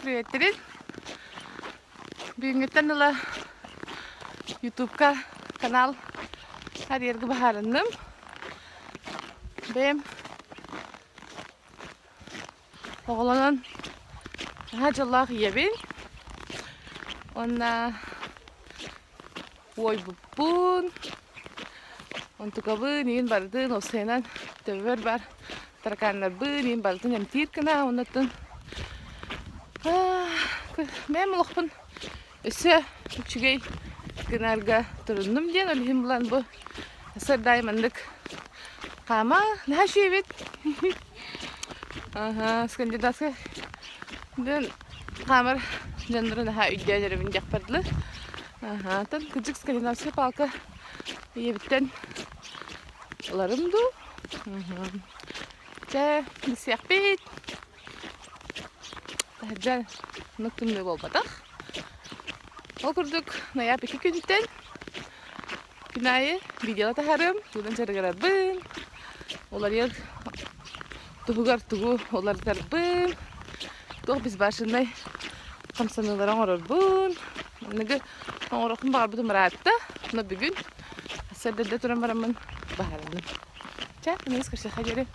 Приветтерин. Бүгүҥҥүттэн ыла Ютубка канал арыйарга быһаарынным. Бэйэм оҕолонон наһаа дьоллоох ийэбин. Уонна уойбуппун, онтукабын иин барытын уопсайынан төбөбөр бар таракааннарбын иин барытын эмтиир гына уоннаттан бэйэм олохпун өссө үчүгэй гынарга туруннум диэн ол иһин булан бу сардаай маннык хаама наһаа үчүгэй эбит скандинавскай Бүгүн хаамар дьоннору наһаа өйдөөн эрэбин диэхпэр дылы. Аһаа, оттон кырдьык скандинавскай палка ийэбиттэн ыларым дуу? Чэ, билсиэхпит. Таһырдьа оннук тымныы буолбатах. Ол курдук ноябрь икки күнтэн Күн аайы видео таһарым, тугунан дьарыгырарбын, уларыйар туһугар тугу уларытарбын, туох безбашеннай хамсаныылары оҥорорбун. Аныгы оҥоруохпун баҕарбытым ыраатта, но бүгүн сарсыарда туран бараммын баһаарынным. Чэ, аныгыс көрсүөххэ диэри.